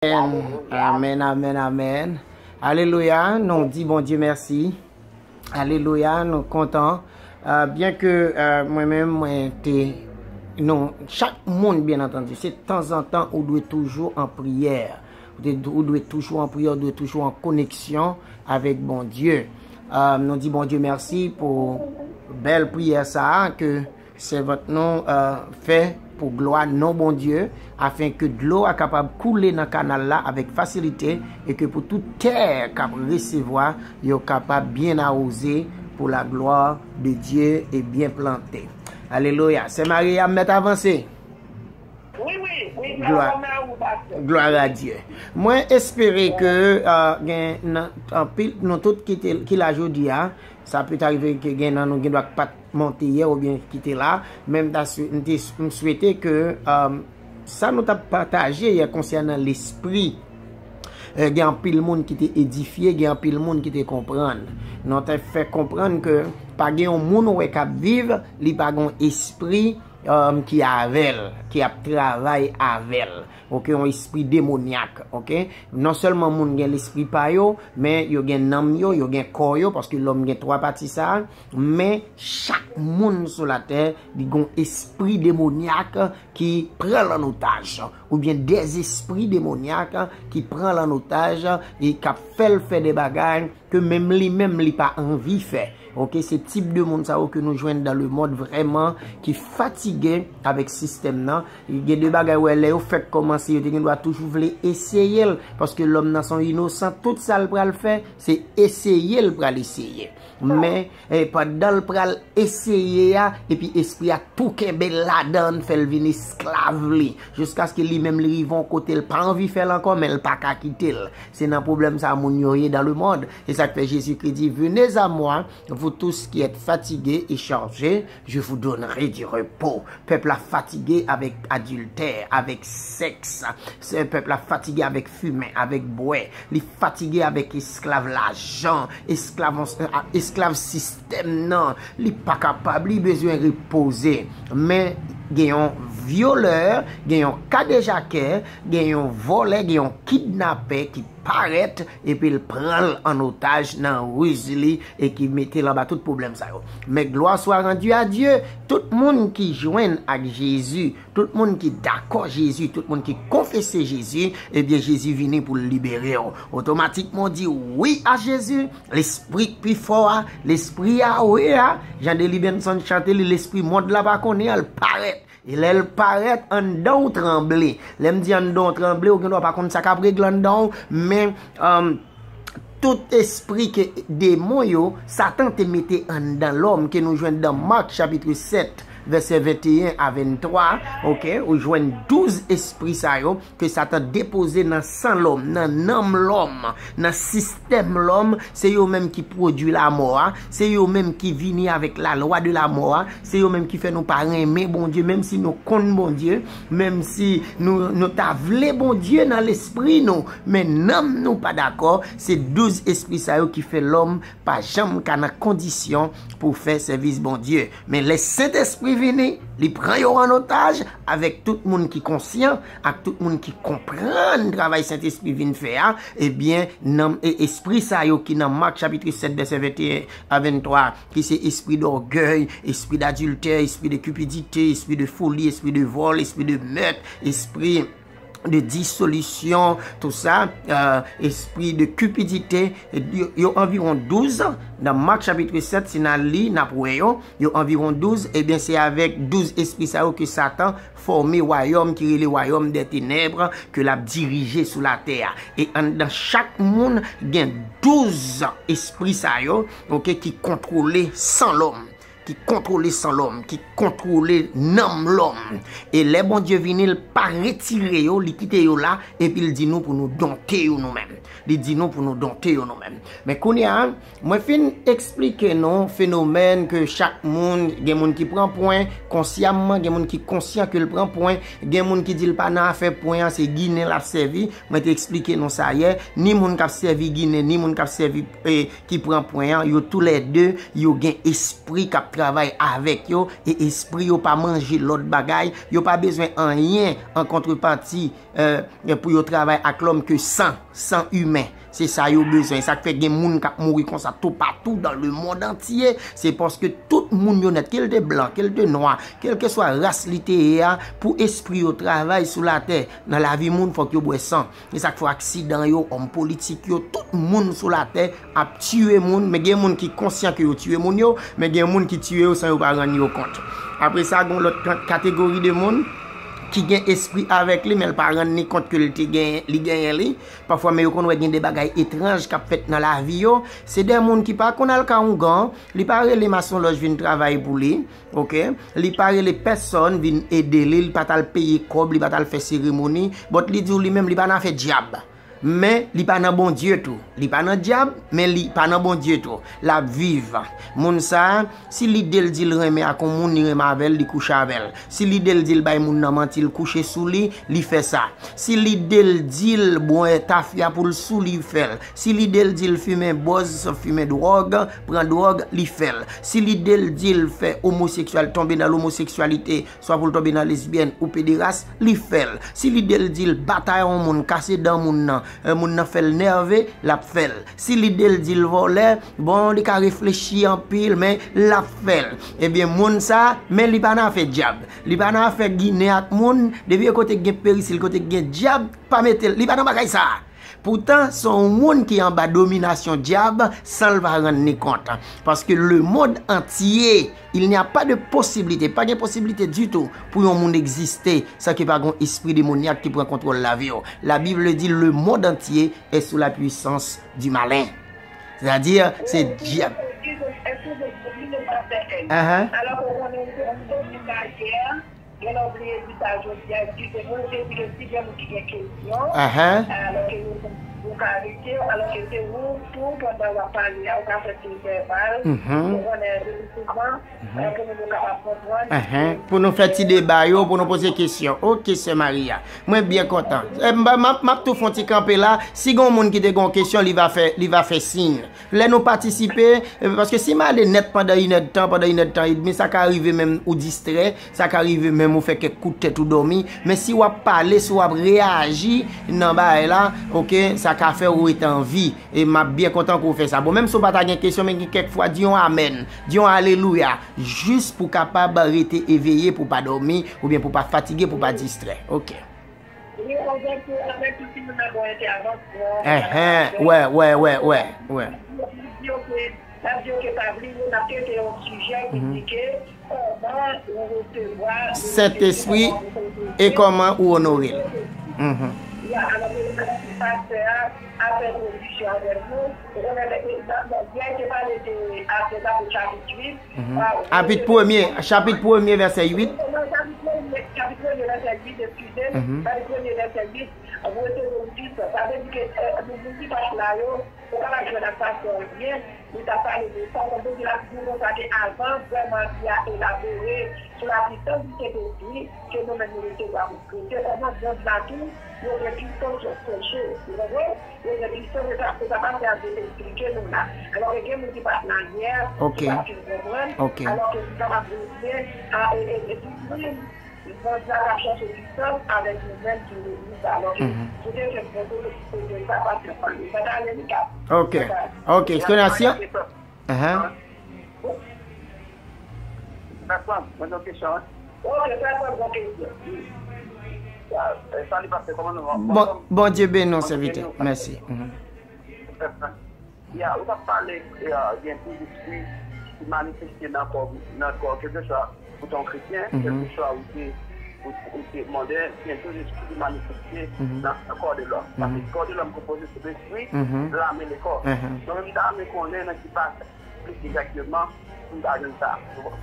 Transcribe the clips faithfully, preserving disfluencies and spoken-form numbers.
Amèn, amèn, amèn, amèn. Alelouya, nou di Bondye mèsi. Alelouya, nou kontan. Euh, byen ke euh, mwen menm, mwen te, nou, chak moun, byen antandi, se tanzantan ou dwe toujou an priyè. Ou, te, ou dwe toujou an priyè, ou dwe toujou an koneksyon avèk Bondye. Euh, nou di Bondye mèsi pou bèl priyè sa a ke sèvant nou euh, fè pou glwa non Bondye, afen ke dlo a kapab koule nan kanal la avèk fasilite e ke pou tout tè k ap resevwa, yo kapab byen awoze pou la glwa de Dye e byen plante. Alelouya. Sè Maria, mèt avanse. Wi, wi, wi, glwa a Dye. Mwen espere ke euh, gen nan anpil nou tout ki, te, ki la jodi a, sa pèt arive ke gen nan nou gen dwa k pa t monte yè oubyen ki te la, men m ta swe- m te- m swete ke euh, sa nou t ap pataje yè konsènan lespri, euh, gen anpil moun ki te edifye, gen anpil moun ki te konprann. Nou te fè konprann ke pa gen yon moun ou wè k ap viv, li pa gen yon espri um, ki avè l, ki ap travay avè l. Oke, yon espri demonyak, oke? Non sèlman moun gen lespri pa yo, men yo gen nanm yo, yo gen kò yo, paske lòm gen twa pati sa a, men chak moun sou latè, li gen yon espri demonyak ki pran l an otaj, oubyen dèzespri demonyak ki pran l an otaj e k ap fè l fè de bagay ke menm li menm li pa anvi fè. Oke, se tip de moun sa yo ke nou jwenn dans le monde vrèman ki fatige avèk sistèm nan. Gen de bagay wè lè yo fèk kòmanse, yo te gen dwa toujou vle eseye l, paske lòm nan se yon inosan, tout sa l pral fè, se eseye l pral eseye. Men eh, pandan l pral eseye a, epi espri a tou kenbe l ladan l, fè l vin esklav li, jiskaske li menm li rive yon kote l pa anvi fè l ankò, men l pa ka kite l. Se nan pwoblèm sa moun yo ye dans le monde. E sa k fè Jezikri di, venez à moi, vous tous qui êtes fatigués et chargés, je vous donnerai du repos. Pèp la fatige avèk adiltè, avèk sèks. Se pèp la fatige avèk fimen, avèk bwè. Li fatige avèk esklav lajan, esklav, esklav sistèm nan. Li pa kapab, li bezwen repoze. Men gen yon vyolè, gen yon kadejakè, gen yon vòlè, gen yon kidnapè ki parèt epi l pran l an otaj nan riz li e ki mete l anba tout pwoblèm sa yo. Men gloire soit rendue à Dieu, tout moun ki jwenn ak Jezi, tout moun ki dakò Jezi, tout moun ki konfese Jezi, ebyen Jezi vini pou l libere w. Otomatikman w di wi a Jezi, lespri k pi fò a, lespri Yahweh a, jan Delly Benson chante li, lespri mond la pa konnen an, l parèt. E lè l parèt, anndan w tranble. Lè m di anndan w tranble, ou gendwa pa konn sa k ap regle anndan w, men um, tout espri ke demon yo, Satan te mete anndan lòm, ke nou jwenn dan Mak chapit sèt, vèsè venteyen a venntwa, oke, ou jwenn douz espri sa yo, ke Satan depoze nan san lòm, nan nanm lòm, nan sistèm lòm, se yo menm ki pwodui lamò a, se yo menm ki vini avèk la lwa de lamò a, se yo menm ki fè nou pa renmen Bondye, menm si nou konn Bondye, menm si nou, nou ta vle Bondye nan lespri nou, men nanm nou pa dakò, se douz espri sa yo ki fè lòm pa janm ka nan kondisyon pou fè sèvis Bondye. Men lè Sentespri vini, li pran yo an otaj avèk tout moun ki konsyan, ak tout moun ki konprann travay Sentespri vin fè a, ebyen, nanm e espri sa yo ki nan Mak chapit sèt, vèsè venteyen a venntwa, ki se espri dògèy, espri dadiltè, espri de cupidité, espri de folie, espri de vol, espri de meurtre, espri de disolisyon, tou sa, euh, espri de cupidité, yo, yo anviwon douz, nan Mak chapit sèt, si n al li, n ap wè yo, yo anviwon douz, ebyen se avèk douz espri sa yo ke Satan fòme wayòm ki rele wayòm dè tenèb ke l ap dirije sou latè a. E anndan chak moun gen douz espri sa yo, oke, ki kontwole san lòm, ki kontwole san lòm, ki kontwole nanm lòm. E lè Bondye vini, l pa retire yo, li kite yo la, epi l di nou pou nou donte yo nou menm. Li di nou pou nou donte yo nou menm. Men kounye a, mwen fin eksplike nou fenomèn ke chak moun, gen moun ki pran pwen konsyamman, gen moun ki konsyan ke l pran pwen, gen moun ki di l pa nan afè pwen an, se ginen l ap sèvi. Mwen te eksplike nou sa yè, ni moun k ap sèvi ginen, ni moun k ap sèvi, eh, ki pran pwen an, yo toulède, yo gen espri k ap travay avèk yo, e espri yo pa manje lòt bagay, yo pa bezwen anyen an kontrepati, eh, pou yo travay ak lòm ke san, san imen. Se sa yo bezwen. Sa k fè gen moun k ap mouri konsa toupatou dans le monde entier, se paske tout moun yo nèt, ke l te blan, ke l te nwa, kèlkeswa ras li te ye a, pou espri yo travay sou latè, nan lavi moun, fòk yo bwè san. E sa k fè aksidan yo, òm politik yo, tout moun sou latè ap tiye moun. Men gen moun ki konsyan ke yo tiye moun yo, men gen moun ki tiye yo san yo pa rann yo kont. Apre sa, gen lòt ka-, kategori de moun ki gen espri avèk li, men l pa rann ni kont ke l te gen, li genyen li. Pafwa, men yo konn wè gen de bagay etranj k ap fèt nan lavi yo. Se de moun ki pa konn al ka oungan, li pa rele masonlòj vin travay pou li, oke? Li pa rele pèsòn vin ede li, li pa t al peye kòb, li pa t al fè seremoni, but li di w li menm li pa nan afè dyab. Men li pa nan Bondye tou. Li pa nan dyab, men li pa nan Bondye tou. L ap viv. Moun sa a, si lide l di l renmen ak yon moun, li renmen avè l, li kouche avè l. Si lide l di l bay moun nan manti, l kouche sou li, li fè sa. Si lide l di l bwè tafya pou l sou, li fè l. Si lide l di l fimen bòz, fimen dwòg, pran dwòg, li fè l. Si lide l di l fè omoseksyal, tonbe nan lomoseksyalite, swa pou l tonbe nan lesbyèn ou pederas, li fè l. Si lide l di l batay yon moun, kase dan moun nan, eh, moun nan fè l nève, l ap fè l. Si lide l di l vòlè, bon, li ka reflechi anpil, men l ap fè l. Ebyen, moun sa a, men li pa nan afè dyab. Li pa nan afè ginen ak moun. Depi e kote k gen perisil, kote k gen dyab, pa mete l. Li pa nan bagay sa a. Poutan, se yon moun ki anba dominasyon dyab san l pa rann ni kont. Paske le monde entier, il n'y a pas de possibilité, pa gen posiblite ditou pou yon moun egziste san ke pa gen yon espri demonyak ki pran kontwòl lavi w. La Bible dit, le monde entier est sous la puissance du malin. Sètadi, se dyab. Ahan. Alò ke w konnen se yon moun ki kajè, gen lè w bliye di sa jodi a, eskize mwen, ou te di ke si gen moun ki gen kesyon, Ahan. Alò ke nou, nou ka rete, alò ke se ou tou, pandan w ap pale a, ou ka fè siy vèbal, Mhm. ou konnen, de pi souvan, Mhm. eh, pou nou, nou kapab konprann. Ahan. Pou nou fè ti deba yo, pou nou poze kesyon. Oke, sè Maria. Mwen byen kontan. Eh, m, m, m ap tou fè yon ti kanpe la. Si gen yon moun ki te gen yon kesyon, li va fè, li va fè siy. Lè nou patisipe, eh, paske si m ale nèt pandan inèdtan, pandan inèdtan edmi, sa ka rive menm ou distrè, sa ka rive menm ou fè kèk kout tèt ou dòmi. Men si w ap pale, si w ap reyaji nan bagay la, oke, sa ka fè ou rete an vi. E m ap byen kontan ke w fè sa. Bon, menm si w pa ta gen kesyon, men gen kèk fwa, di yon amèn, di yon alelouya, jis pou w kapab rete eveye, pou w pa dòmi, oubyen pou w pa fatige, pou w pa distrè. Oke. Li kontan pou avèk tout moun nan bon entèvansyon. Enhen, wè, wè, wè, wè, wè. Li di yo ke, l ap di yo ke pa bliye, n ap trete yon sijè ki Mhm. di ke kòman ou resevwa Sentespri e kòman ou onore l. Mhm. Ya, alò ke pastè a ap fè entwodiksyon avèk nou. Ou konnen, nan, nan, nan, yè te pale de Apòt, chapit uit. Mhm. Apit premye, chapit premye, vèsè uit. Non, chapit premye, chapit premye, vèsè uit, eskize m, Mhm. chapit premye, vèsè uit, pou resevwa yon pisans. Sa vle di ke, eh, nou, nou ki pa t la yo, ou kapab jwenn ak pastè a byen, li t ap pale de sa, tankou l ap di nou konsa ke avan vrèman li a elabore sou la pisans di Sentespri ke nou menm nou resevwa. Se kòman Bondye la tou, yo gen pisans yo chèche, ou konprann? Yo gen pisans, se sa, se sa pastè a te eksplike nou la. Alò ke gen moun ki pa t la yè, Ok. ki pa t fin konprann, Ok. alò ke nou kapab revyen a, e, e, e, di, wi, Bondye a t ap chèche pisans avèk nou menm ki legliz la. Alò ke Mhm. nou te fè pwopo, se, se sa pastè a pale. Sa ta ale, li ka. Ok. Sa ta Ok. Konasyon? Ahan. Pèsonn, mwen gen yon kesyon, wi. Ok, pèsonn, bon kesyon. Sa, eh, salut, pastè, kòman nou? Bon, Bondye beni w, sèvitè. Mèsi. Mhm. Ya, ou t ap pale, ya, gen tou lespri ki manifeste nan kò, nan kò, kèlkeswa ou te yon kretyen, Mhm. kèlkeswa ou te, ou, ou te mòdèn, gen tou lespri ki manifeste Mhm. nan, nan kò de lòm. Paske Mhm. kò de lòm konpoze sou lespri, Mhm. lame le kò. Mhm. Donk, m ta renmen konnen nan ki pasaj Plis egzakteman, m pa jwenn sa.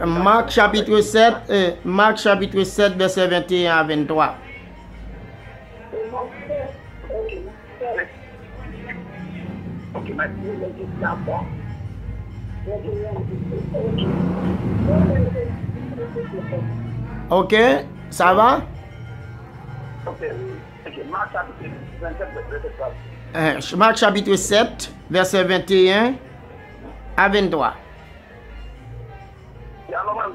Mak chapit sèt, eh, Mak chapit sèt, vèsè venteyen a venntwa. Ok, sa va? Eh, Mak chapit sèt, vèsè venteyen a venntwa.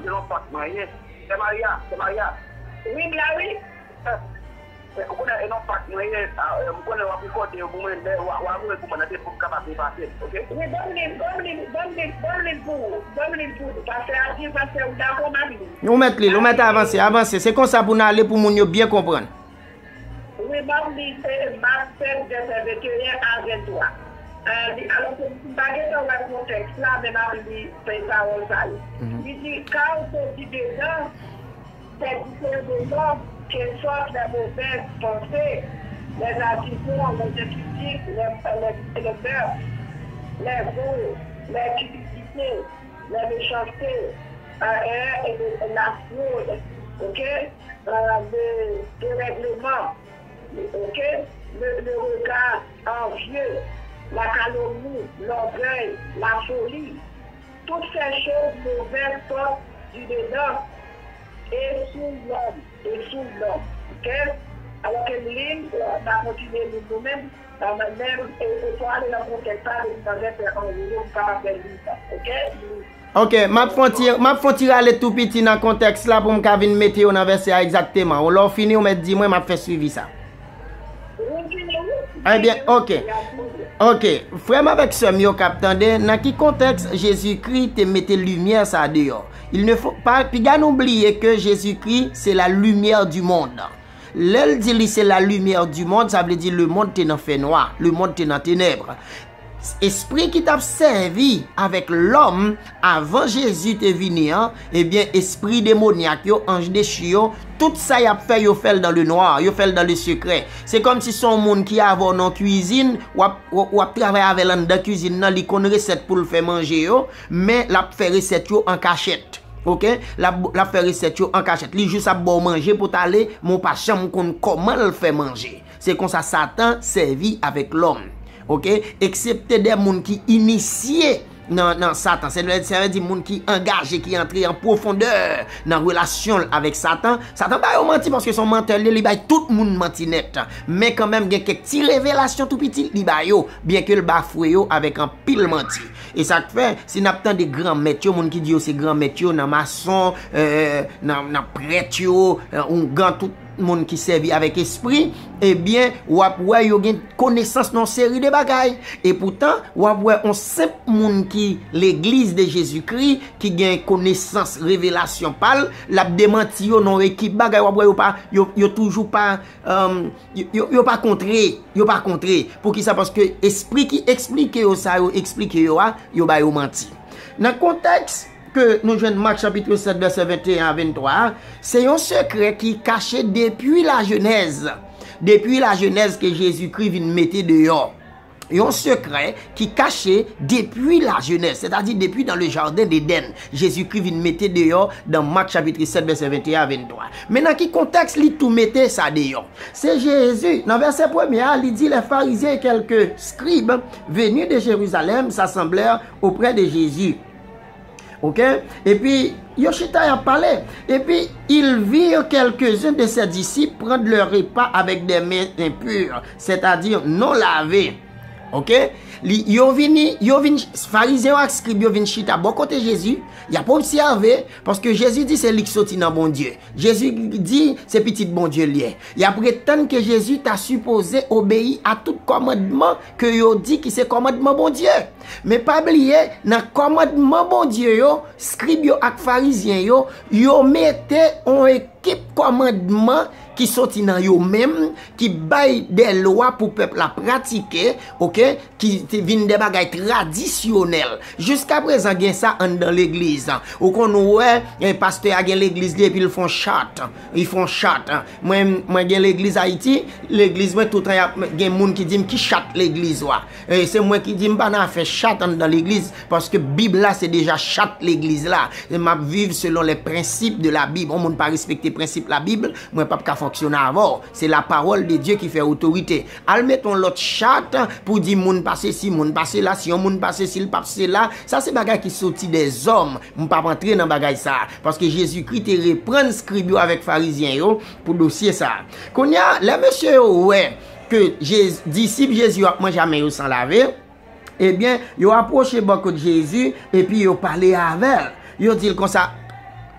Se yon fòt mwen ye. Sè Maria, Sè Maria. Wi, m la, wi. Ou konnen, e non, fòt mwen ye, a, e, m konnen w ap rekòde yo pou mwen, lè w a, w a voye pou mwen nan telefòn pou m kapab efase l, oke? Wi, ban m li, ban m li, ban m li, ban m li pou ou, ban m li pou ou. Pastè a di, pastè, ou dakò, m ap li. Ou mèt li, ou mèt avanse, avanse. Se konsa pou n ale pou moun yo byen konprann. Wi, m ap li, se Mak sèt, vèsè venteyen a venntwa. E, li, alò, m pa gentan wè kontèks la, men m ap li, se pawòl sa yo. Mhm. Li di, car sortis dedans, c'est du cœur de l'homme que sortent les mauvaises pensées, les adultères, les impudiques, les, les, les meurtres, les vols, les cupidités, les méchancetés, euh, euh, et le- la fraude, ok? Euh, le dérèglement, ok? Le, le regard envieux, la calomnie, l'orgueil, la folie. Toutes ces choses mauvaises sortent du dedans et sous l'homme, et sous l'homme. Ok? Alò ke m li l, n a kontinye li l nou menm, nan menm, e, e pou ale nan kontèks la, depi nan vèsè an, yo, yo, m kapab fè li sa. Ok? Ok, m ap fè yon ti, m ap fè yon ti rale tou piti nan kontèks la pou m ka vin mete yo nan vèsè a egzakteman. Lè w fini, ou mèt di mwen, m ap fè swivi sa. Ebyen, ok. Ok, frè m avèk sè m yo k ap tande, nan ki kontèks Jezikri te mete limyè sa deyò? Il ne faut pas, piga nou bliye ke Jezikri se la lumière du monde. Lè l di li se la lumière du monde, sa vle di lemonn te nan fènwa, lemonn te nan tenèb. Espri ki t ap sèvi avèk lòm avan Jezi te vini an, ebyen, espri demonyak yo, anj dechi yo, tout sa y ap fè, yo fè l dans le noir, yo fè l dans le secret. Se kòmsi se yon moun ki avè w nan kwizin, w ap, w, w ap travay avè l anndan kwizin nan, li konn resèt pou l fè manje yo, men l ap fè resèt yo an kachèt. Ok? L ap, l ap fè resèt yo an kachèt. Li jis ap ba w manje pou w t ale, men w pa janm konn kòman l fè manje. Se konsa Satan sèvi avèk lòm. Ok? Eksepte de moun ki inisye nan, nan Satan. Se vle, sa vle di moun ki angaje, ki antre an pwofondè nan relasyon l avèk Satan. Satan ba yo manti paske se yon mantè li ye, li bay tout moun manti nèt. Men kanmenm, gen kèk ti revelasyon tou piti li ba yo, byenke l bafwe yo avèk anpil manti. E sa k fè, si n ap tande granmèt yo, moun ki di yo se granmèt yo, nan mason, eh, nan, nan prèt yo, eh, oungan, tout moun ki sèvi avèk espri, ebyen, w ap wè yo gen konesans nan yon seri de bagay. E poutan, w ap wè yon senp moun ki legliz de Jezikri, ki gen konesans revelasyon pa l, l ap demanti yo nan yon ekip bagay, w ap wè yo pa, yo, yo toujou pa, um, yo, yo, yo pa kontre, yo pa kontre. Poukisa? Paske espri ki eksplike yo sa yo eksplike yo a, yo ba yo manti. Nan kontèks ke nou jwenn Mak chapit sèt, vèsè venteyen a venntwa a, se yon sekrè ki kache depi lajenèz. Depi lajenèz ke Jezikri vin mete deyò. Yon sekrè ki kache depi lajenèz, sètadi depi dans le jardin d'Éden. Jezikri vin mete deyò dans Mak chapit sèt, vèsè venteyen a venntwa. Men nan ki kontèks li tou mete sa deyò? Se Jezi, nan vèsè premye a, li di, les Pharisiens et quelques scribes venus de Jérusalem s'assemblèrent auprès de Jésus. Ok? Epi, yo chita, y ap pale. Epi, ils virent quelques-uns de ses disciples prendre leur repas avec des mains impures, c'est-à-dire non lavées. Ok? Li, yo vini, yo vin, Farizyen yo ak skrib yo vin chita bò kote Jezi, y ap obsève, paske Jezi di se li k soti nan Bondye. Jezi di se pitit Bondye l ye. Y ap ret tann ke Jezi ta sipoze obeyi a tout kòmandman ke yo di ki se kòmandman Bondye. Men pa bliye, nan kòmandman Bondye yo, skrib yo ak farizyen yo, yo mete yon ekip kòmandman ki soti nan yo menm, ki bay de lwa pou pèp la pratike, ok, ki te vin de bagay tradisyonèl. Jiskaprezan gen sa anndan legliz. Ou konn wè, eh, pastè a gen legliz li epi l fè yon chat. Li fè yon chat. Mwen, mwen gen legliz Ayiti, legliz mwen toutan y ap gen moun ki di m ki chat legliz ou a. E se mwen ki di m pa nan afè chat anndan legliz, paske Bib la se deja chat legliz la. E m ap viv selon les principes de la Bible. Yon moun pa respekte prensip la Bib, mwen p ap ka fonksyone avè w. Se la parole de Dieu ki fè otorite. Al met yon lòt chat pou di moun pa sesi, moun pa sela, si yon moun pa sesi, l p ap sela. Sa se bagay ki soti dèzòm. M p ap antre nan bagay sa. Paske Jezikri te reprann skrib yo avèk farizyen yo pou dosye sa. Kounye a, lè mesye yo wè ke Jez-, disip Jezi yo ap manje a men yo san lave, ebyen, yo apwoche bò kot Jezi, epi yo pale avè l. Yo di l konsa,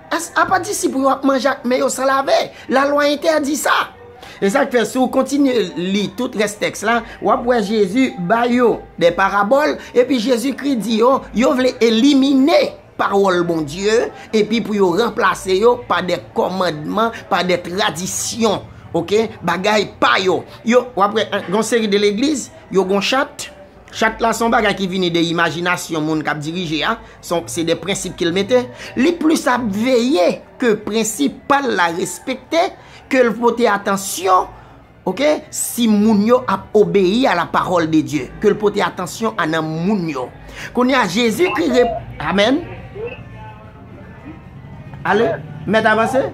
Apa disip ou yo ap manje ak men yo san lave? Lalwa entèdi sa. E sa k fè, si w kontinye li tout rès tèks la, w ap wè Jezi ba yo de parabòl, epi Jezikri di yo, yo vle elimine pawòl Bondye, epi pou yo ranplase yo pa de kòmandman, pa de tradisyon, oke, bagay pa yo. Yo, w ap wè, yon seri de legliz, yo gon chat. Chat la se yon bagay ki vini de imajinasyon moun k ap dirije a, se de prensip ke l mete. Li plis ap veye ke prensip pa l la respekte, ke l pote atansyon, oke, si moun yo ap obeyi a la parole de Dieu, ke l pote atansyon a nan moun yo. Kounye a, Jezikri rep-, amèn. Ale, mèt avanse.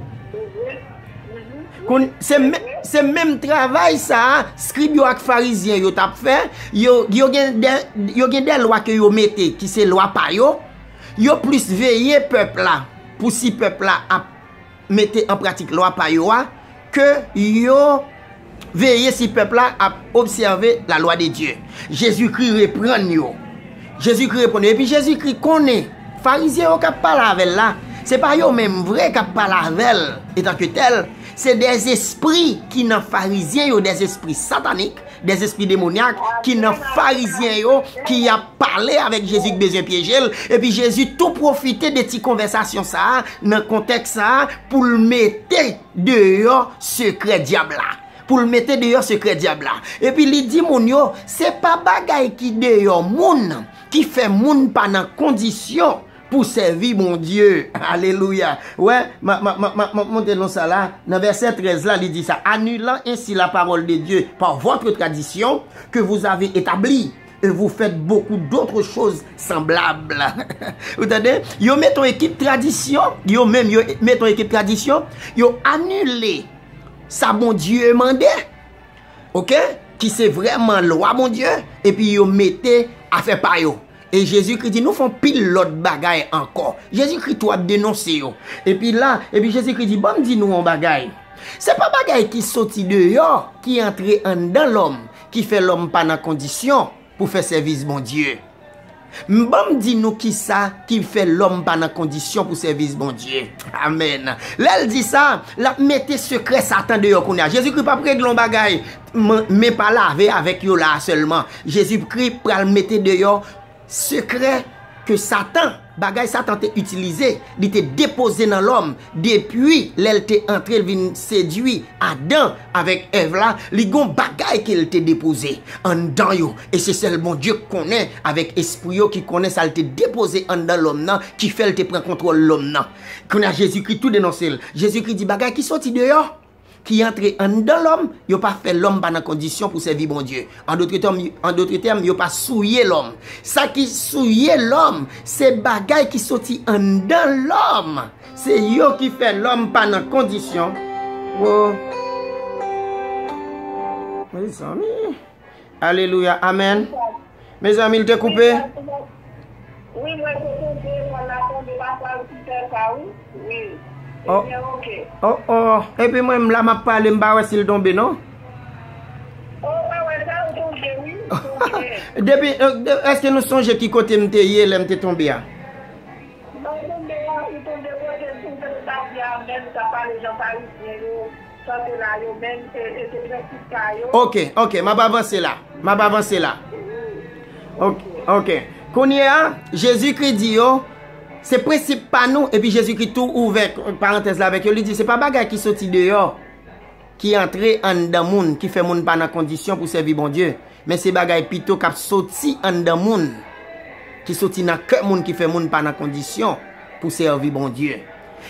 Koun-, se, me- se menm travay sa a, skrib yo ak farizyen yo t ap fè. Yo, yo gen de, yo gen de lwa ke yo mete, ki se lwa pa yo. Yo plis veye pèp la, pou si pèp la ap mete an pratik lwa pa yo a, ke yo veye si pèp la ap obsève la lwa de Dye. Jezikri reprann yo. Jezikri reponn yo. Epi Jezikri konnen Farizyen yo k ap pale avè l la, se pa yo menm vre k ap pale avè l etanke tèl, se dèzespri ki nan Farizyen yo, dèzespri satanik, dèzespri demonyak ki nan Farizyen yo, ki ap pale avèk Jezi, k bezwen pyeje l. Epi Jezi tou pwofite de ti konvèsasyon sa a, nan kontèks sa a, pou l mete deyò sekrè dyab la. Pou l mete deyò sekrè dyab la. Epi li di moun yo, se pa bagay ki deyò moun ki fè moun pa nan kondisyon pou sèvi Bondye. Alelouya. Wè, m ap monte nan sa la. Nan vèsè trèz la, li di sa, annulant ainsi la parole de Dieu par votre tradition que vous avez établie, et vous faites beaucoup d'autres choses semblables. Ou tande? Yo mete yon ekip tradisyon, yo menm, yo mete yon ekip tradisyon, yo anile sa Bondye mande, oke? Ki se vrèman lwa Bondye, epi yo mete afè pa yo. E Jezikri di, nou fè yon pil lòt bagay ankò. Jezikri tou ap denonse yo. Epi la, epi Jezikri di, ban m di nou yon bagay. Se pa bagay ki soti deyò, ki antre anndan lòm, ki fè lòm pa nan kondisyon pou fè sèvis Bondye. M, ban m di nou kisa ki fè lòm pa nan kondisyon pou sèvis Bondye. Amèn. Lè l di sa, l ap mete sekrè Satan deyò kounye a. Jezikri p ap regle yon bagay men, men pa lave avèk yo la a sèlman. Jezikri pral mete deyò sekrè ke Satan, bagay Satan te itilize, li te depoze nan lòm, depi lè l te antre, l vin sedui Adan avèk Èv la, li gon bagay ke l te depoze anndan yo. E se sèl Bondye k konnen, avèk espri yo, ki konnen sa l te depoze anndan lòm nan, ki fè l te pran kontwòl lòm nan. Kounye a, Jezikri tou denonse l. Jezikri di, bagay ki soti deyò, ki antre anndan lòm, yo pa fè lòm pa nan kondisyon pou sèvi Bondye. An dòt tèm, an dòt tèm, yo pa souye lòm. Sa ki souye lòm, se bagay ki soti anndan lòm. Se yo ki fè lòm pa nan kondisyon. Wo. Mezanmi. Alelouya. Amèn. Mezanmi, l te koupe. Wi, mwen te tonbe, mwen la tonbe, pafwa yo ki fè sa, wi. Wi. Oh. Ebyen, oke. Oh, oh. Epi mwen, m la, m ap pale, m pa wè si l tonbe, non? Oh, mwen wè sa, ou tonbe, wi. Tonbe. Depi, eh, de- èske nou sonje ki kote m te ye lè m te tonbe a? Mwen tonbe a, ou tonbe kote, ou te pati a, menm sa pale jan Farizyen yo, chante la, yo menm, e, e se prensip sa yo. Oke, oke, m ap avanse la. M ap avanse la. Oke, oke. Kounye a, Jezikri di yo, se prensip pa nou, epi Jezikri tou ouvè parantèz la avèk yo, li di, se pa bagay ki soti deyò, ki antre anndan moun, ki fè moun pa nan kondisyon pou sèvi Bondye, men se bagay pito k ap soti anndan moun, ki soti nan kè moun, ki fè moun pa nan kondisyon pou sèvi Bondye.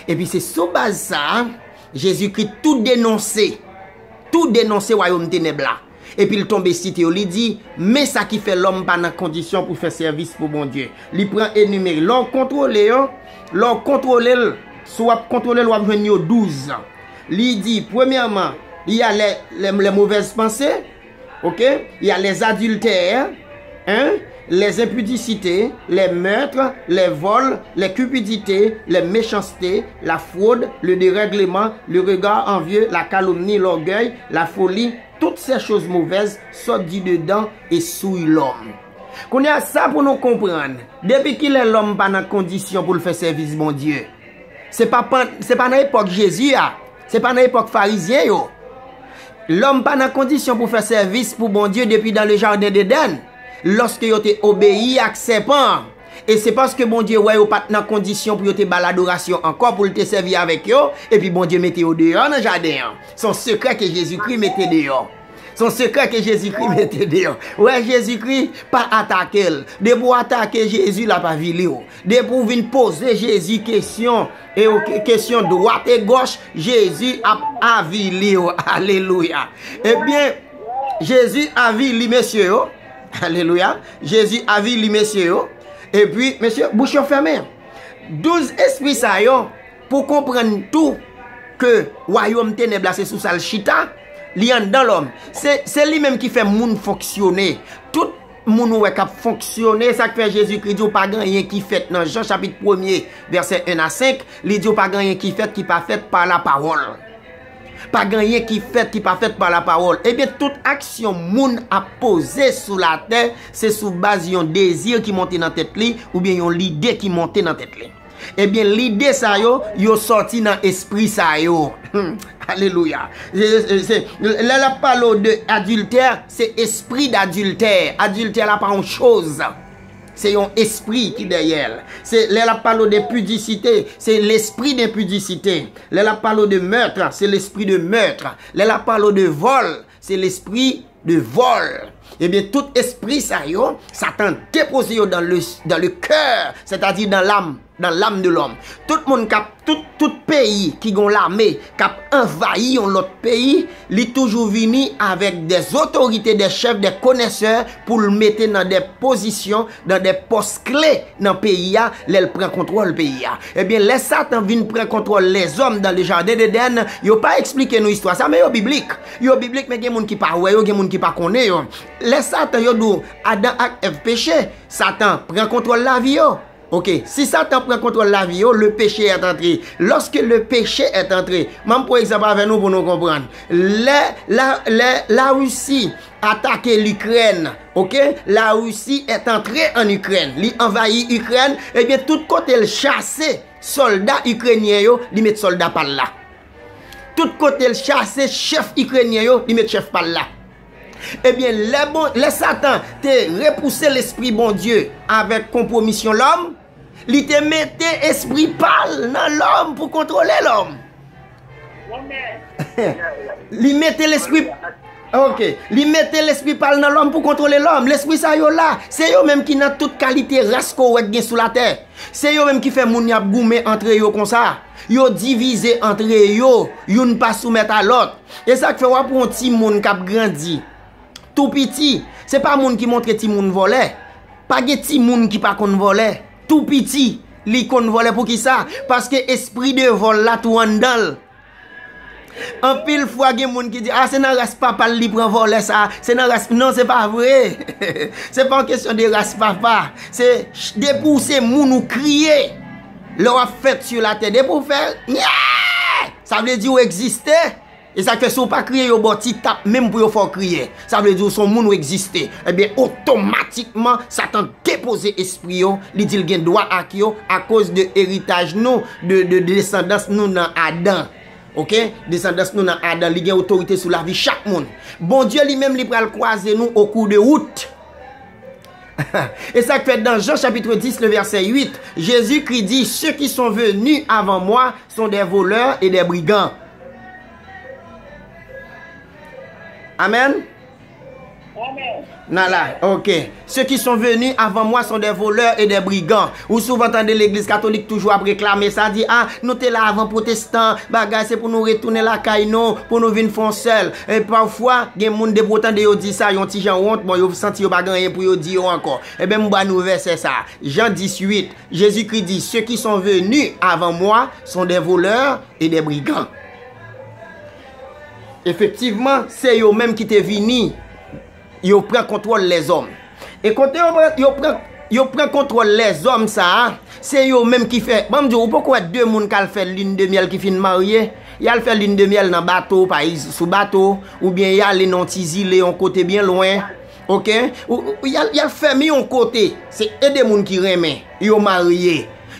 Epi se sou baz sa a, Jezikri tou denonse, tou denonse wayòm tenèb la. Epi l tonbe site yo, li di, men sa ki fè lòm pa nan kondisyon pou fè sèvis pou Bondye. Li pran enimere. Lè w kontwole yo, lè w kontwole l, si w ap kontwole l, w ap jwenn yo douz. Li di, premyèman, il y a les, les, les mauvaises pensées, ok? Il y a les adultères, hein? Les impudicités, les meurtres, les vols, les cupidités, les méchancetés, la fraude, le dérèglement, le regard envieux, la calomnie, l'orgueil, la folie, toutes ces choses mauvaises sortent du dedans et souillent l'homme. Kounye a, sa pou nou konprann, depi kilè lòm pa nan kondisyon pou l fè sèvis Bondye? Se pa, pan- se pa nan epòk Jezi a. Se pa nan epòk Farizyen yo. Lòm pa nan kondisyon pou fè sèvis pou Bondye depi dan le jaden Edenn, lòske yo te obeyi ak sèpan an. E se paske Bondye wè yo pa t nan kondisyon pou yo te ba l adorasyon ankò, pou l te sèvi avèk yo, epi Bondye mete yo deyò nan jaden an. Se yon sekrè ke Jezikri mete deyò. Se yon sekrè ke Jezikri mete deyò. Wè, Jezikri, pa atake l. Depi w atake Jezi, l ap avili w. Depi w vin poze Jezi kesyon, e w ke- kesyon dwat e gòch, Jezi ap avili w. Alelouya. Ebyen, Jezi avili mesye yo. Alelouya. Jezi avili mesye yo. Epi, mesye, bouch yo fèmen. Douz espri sa yo, pou konprann tou ke wayòm tenèb la se sou sa l chita, li anndan lòm. Se, se li menm ki fè moun fonksyone. Tout moun ou wè k ap fonksyone, sa k fè Jezikri di w pa gen anyen ki fèt nan Jan chapit premye, vèsè en a senk, li di w pa gen anyen ki fèt ki pa fèt pa lapawòl. Pa gen anyen ki fèt ki pa fèt pa lapawòl. Ebyen, tout aksyon moun ap poze sou latè, se sou baz yon dezi ki monte nan tèt li, oubyen yon lide ki monte nan tèt li. Ebyen, lide sa yo, yo sòti nan espri sa yo. Alelouya. Se- se- se- Lè l ap pale w de adiltè, se espri dadiltè. Adiltè la pa yon choz. Se yon espri ki dèyè l. Se lè l ap pale w de pidisite, se lespri de pidisite. Lè l ap pale w de mèt, se lespri de mèt. Lè l ap pale w de vòl, se lespri de vòl. Ebyen, tout espri sa yo, Satan depoze yo dans le, dans le cœur, c'est-à-dire dans l'âme, dans l'âme de l'homme. Tout moun k ap, tout, tout peyi ki gon lame k ap anvayi yon lòt peyi, li toujou vini avèk des autorités, des chefs, des connaisseurs pou l mete nan de pozisyon, nan de pòs kle nan peyi a, lè l pran kontwòl peyi a. Ebyen, lè Satan vin pran kontwòl lèzòm dans le jardin d'Éden, yo pa eksplike nou istwa sa, men yo biblik. Yo biblik, men gen moun ki pa wè yo, gen moun ki pa konnen yo. Lè Satan, yo di w, Adan ak Èv peche, Satan pran kontwòl lavi yo. Ok, si Satan pran kontwòl lavi yo, le péché est entré. Lorsque le péché est entré, m ap pran egzanp avè nou pou nou konprann. Lè la, lè Larisi atake Likrèn, ok, Larisi est entré en Ukraine, li anvayi Ikrèn, ebyen, tout kote l chase sòlda ikrenyen yo, li met sòlda pa l la. Tout kote l chase chèf ikrenyen yo, li met chèf pa l la. Ebyen, lè, bon, lè Satan te repouse lespri Bondye avèk konpwomisyon lòm, li te mete espri pa l nan lòm pou kontwole lòm. Li mete lespri, ok, li mete lespri pa l nan lòm pou kontwole lòm. Lespri sa yo la, se yo menm ki nan tout kalite ras ke w wè k gen sou latè. Se yo menm ki fè moun y ap goumen antre yo konsa. Yo divize antre yo, youn pa soumèt a lòt. E sa k fè w ap wè yon timoun k ap grandi tou piti. Se pa moun ki montre timoun vòlè. Pa gen timoun ki pa konn vòlè. Tou piti, li konn vòlè. Poukisa? Paske espri de vòl la tou anndan l. Anpil fwa gen moun ki di, a, se nan ras papa l li pran vòlè sa, se nan ras, non, se pa vre. Se pa yon kesyon de ras papa. Se ch- depi w se moun, ou kriye. Lè w ap fèt sou latè, depi w fè nyè, sa vle di w egziste. E sa k fè si w pa kriye, yo ba w ti tap menm pou yo fè w kriye. Sa vle di w se yon moun, ou egziste. Ebyen, otomatikman, Satan depoze espri yo, li di l gen dwa ak yo, akoz de eritaj nou, de, de desandans nou nan Adan. Ok? Desandans nou nan Adan, li gen otorite sou lavi chak moun. Bondye li menm, li pral kwaze nou au cours de route. E sa k fè dans Jean chapitre dix, le verset huit, Jésus-Christ dit, ceux qui sont venus avant moi sont des voleurs et des brigands. Amen. Nan la, ok. Ceux qui sont venus avant moi sont des voleurs et des brigands. Ou souvan tande legliz katolik toujou ap reklame sa, di, a, nou te la avan pwotestan, bagay, se pou nou retounen lakay nou, pou nou vin fè yon sèl. E pafwa, gen moun depi w tande yo di sa, yon ti jan wont, bon, yo santi yo pa gen anyen pou yo di yo ankò. Ebyen, m ba nou vèsè sa. Jean dix huit, Jésus-Christ dit, ceux qui sont venus avant moi sont des voleurs et des brigands. Efektivman, se yo menm ki te vini, yo pran kontwòl lèzòm. E kote yo pran, yo pran, yo pran kontwòl lèzòm sa a, se yo menm ki fè, ban m di w, ou poko wè de moun k al fè lin de myèl ki fin marye, y al fè lin de myèl nan bato, pa egz- sou bato, oubyen y ale nan yon ti zile, yon kote byen lwen, ok? Ou, ou, y al, y al fèmen yon kote, se e de moun ki renmen, yo marye.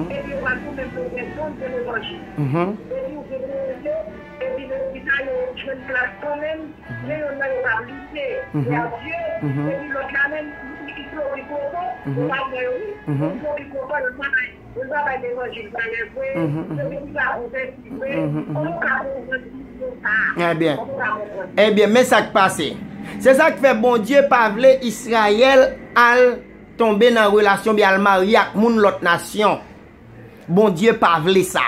Mhm. Epi yo pral tounen pou yo fè kont de levanjil. Mhm. Epi yo vin rele, epi lespri sa yo jwenn plas kanmenm, mhm, men yonn nan yo pa bliye, mhm, se a Dye, mhm, epi lòt la menm, li, li flori koko, mhm, ou pa wè yo, wi, mhm, li flori koko, yo pa bay, yo pa bay levanjil valè vre, mhm, mhm, yo vin pa konvèti vre, mhm, mhm, kòman ou ka konprann sa? Ebyen, kòman ou ka konprann? Ebyen, men sa k pase. Se sa k fè Bondye pa vle Izrayèl al tonbe nan relasyon, byen al marye ak moun lòt nasyon. Bondye pa vle sa.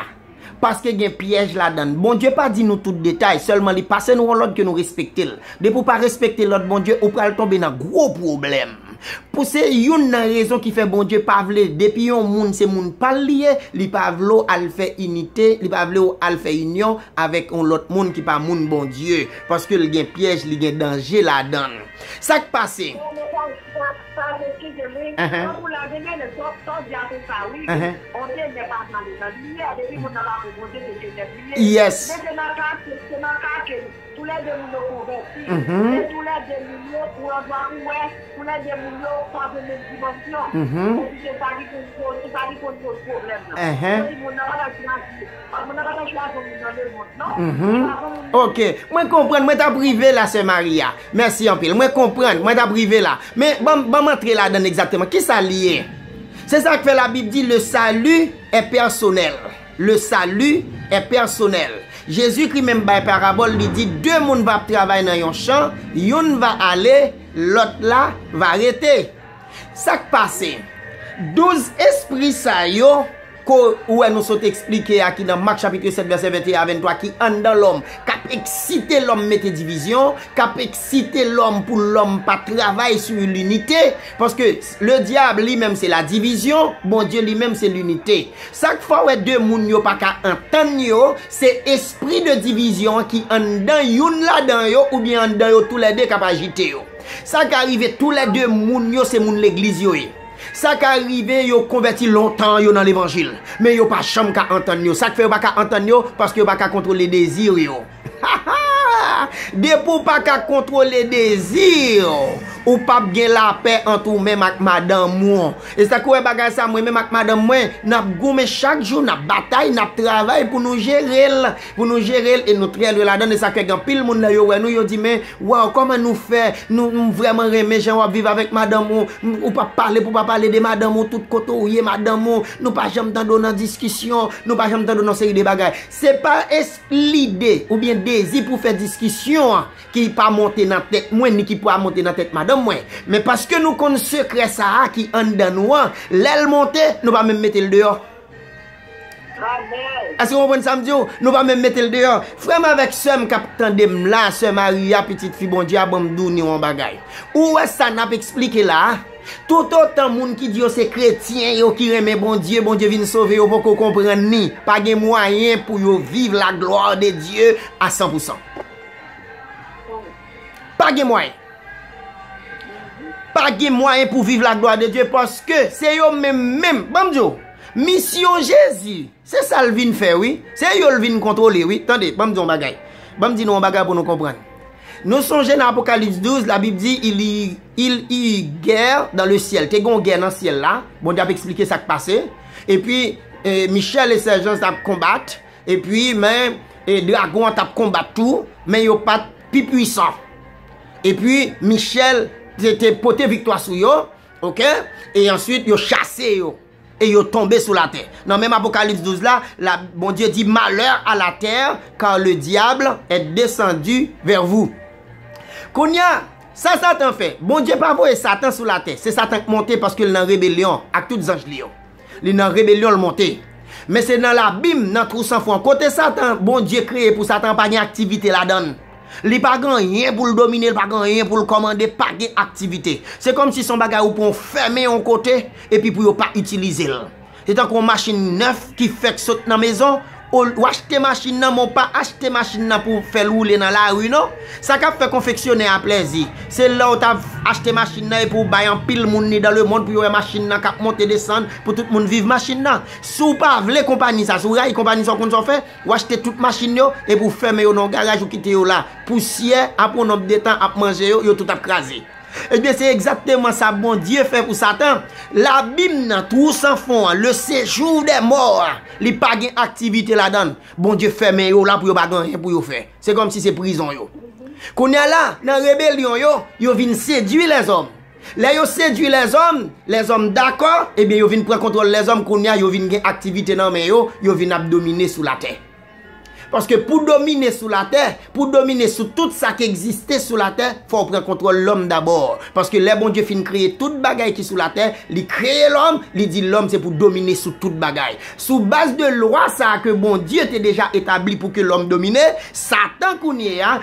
Paske gen pyèj ladan l. Bondye pa di nou tout detay, sèlman li pase nou yon lòd ke nou respekte l. Depi w pa respekte lòd Bondye, ou pral tonbe nan gwo pwoblèm. Pou se youn nan rezon ki fè Bondye pa vle, depi yon moun se moun pa l li ye, li pa vle w al fè inite, li pa vle w al fè inyon avèk yon lòt moun ki pa moun Bondye. Paske l gen pyèj, li gen danje ladan l. Sa k pase? Sa, sa, eskize m, wi. Ahan. Tankou la, gen de lè, sa, sa w di a se sa, wi. Ahan. On tenè pa pale nan limyè, depi moun nan pa pou Bondye, se tenèb li ye. Yes. Men se nan kake, se nan kake, toulède moun yo konvèti. Mhm. Se toulède moun yo, ou an dwa pou wè, toulède moun yo pa gen menm dimansyon. Mhm. Epi se sa ki konn, se sa ki konn poze pwoblèm nan. Ahan. Yo di moun nan pa ta chwazi, moun nan pa ta chwazi moun nan lemonn, non. Mhm. Li pa konn moun nan. Ok. Mwen konprann, mwen t ap rive la, sè Maria. Mèsi anpil. Mwen konprann, mwen t ap rive la. Men, ban m, ban m antre ladan l egzakteman. Kisa l ye? Se sa k fè Labib di, le salut est personnel. Le salut est personnel. Jezikri menm bay parabòl, li di, de moun va ap travay nan yon chan, youn va ale, lòt la va rete. Sa k pase? Douz espri sa yo, ko ou wè nou sot eksplike a, ki nan Mak chapit sèt, vèsè venteyen a venntwa, ki anndan lòm, k ap eksite lòm mete divizyon, k ap eksite lòm pou lòm pa travay sou linite, paske le diable li menm se la divizyon, Bondye li menm se linite. Sa k fè w wè de moun yo pa ka antann yo, se espri de divizyon an ki anndan youn ladan yo, oubyen anndan yo toulède k ap ajite yo. Sa ka rive toulède moun yo se moun legliz yo ye. Sa ka rive yo konvèti lontan yo nan levanjil, men yo pa janm ka antann yo. Sa k fè yo pa ka antann yo? Paske yo pa ka kontwole dezi yo. Depi w pa ka kontwole dezi w, ou p ap gen lapè ant ou menm ak madanm ou. E sa k wè bagay sa, mwen menm ak madanm mwen, n ap goumen chak jou, n ap batay, n ap travay pou nou jere l, pou nou jere l, e nou trè lwen ladan l. E sa k fè gen anpil moun lè yo wè nou, yo di, men, waw, kòman nou fè? Nou, m vrèman renmen jan w ap viv avèk madanm ou. M, ou p ap pale pou w pa pale de madanm ou, tout kote w ye, madanm ou. Nou pa janm tande w nan diskisyon, nou pa janm tande w nan seri de bagay. Se pa es-, lide oubyen dezi pou fè diskisyon an ki pa monte nan tèt mwen, ni ki pa monte nan tèt madanm mwen. Men paske nou konn sekrè sa a ki anndan nou an, lè l monte, nou pa menm mete l deyò. Èske w konprann sa m di w? Nou pa menm mete l deyò. Frè m avèk sè m k ap tande m la, sè Maria, pitit fi Bondye a, ban m di w ni yon bagay. Ou wè sa n ap eksplike la a? Toutotan moun ki di yo se kretyen, yo ki renmen Bondye, Bondye vin sove yo, poko konprann ni. Pa gen mwayen pou yo viv la gloire de Dieu à cent pour cent. Pa gen mwayen. Pa gen mwayen pou viv la gloire de Dieu, paske se yo menm menm. Ban m di w, misyon Jezi, se sa l vin fè, wi. Se yo l vin kontwole, wi. Tande, ban m di w yon bagay. Ban m di nou yon bagay pou nou konprann. Nou sonje nan Apokalips douz, Labib di, il y, il y eut guerre dans le ciel. Te gen yon gè nan syèl la. Bondye ap eksplike sa k pase. Epi, e, Michel e Sèjan t ap konbat. Epi, men, e, dragon an t ap konbat tou, men yo pa t pi pwisan. Epi, Michel te, te pote viktwa sou yo, oke? E answit, yo chase yo. E yo tonbe sou latè. Nan menm Apokalips douz la, la, Bondye di, malheur à la terre, car le diable est descendu vers vous. Kounye a, sa Satan fè? Bondye pa voye Satan sou latè. Se Satan k monte paske l nan rebelyon ak tout zanj li yo. Li nan rebelyon, l monte. Men se nan labim, nan twou san fon an. Kote Satan Bondye kreye pou Satan an pa gen aktivite ladan l. Li pa gen anyen pou l domine, li pa gen anyen pou l kòmande, pa gen aktivite. Se kòmsi se yon bagay ou pran, w fèmen yon kote, epi pou yo pa itilize l. Se tankou yon machin nèf ki fèk sot nan mezon, ou, w achte machin nan, men w pa achte machin nan pou w fè l woule nan lari, non. Sa k ap fè konfeksyonè a plèzi, se lè w ta achte machin nan epi w bay anpil moun li dans le monde pou yo wè machin nan k ap monte desann, pou tout moun viv machin nan. Si w pa vle konpayi sa, si w rayi konpayi sa, w konn sa w fè? W achte tout machin yo, epi w fèmen yo nan yon garaj, ou kite yo la. Pousyè, apre yon nonb de tan, ap manje yo, yo tout ap kraze. Ebyen, se egzakteman sa Bondye fè pou Satan. Labim nan, twou san fon an, le séjour des morts an, li pa gen aktivite ladan l. Bondye fèmen yo la pou yo pa gen anyen pou yo fè. Se kòmsi se prizon yo. Kounye a la, nan rebelyon yo, yo vin sedui lèzòm. Lè yo sedui lèzòm, lèzòm dakò, ebyen, yo vin pran kontwòl lèzòm, kounye a, yo vin gen aktivite nan men yo, yo vin ap domine sou latè. Paske pou domine sou latè, pou domine sou tout sa ki egziste sou latè, fò w pran kontwòl lòm dabò. Paske lè Bondye fin kreye tout bagay ki sou latè, li kreye lòm, li di lòm se pou domine sou tout bagay. Sou baz de lwa sa a ke Bondye te deja etabli pou ke lòm domine, Satan kounye a,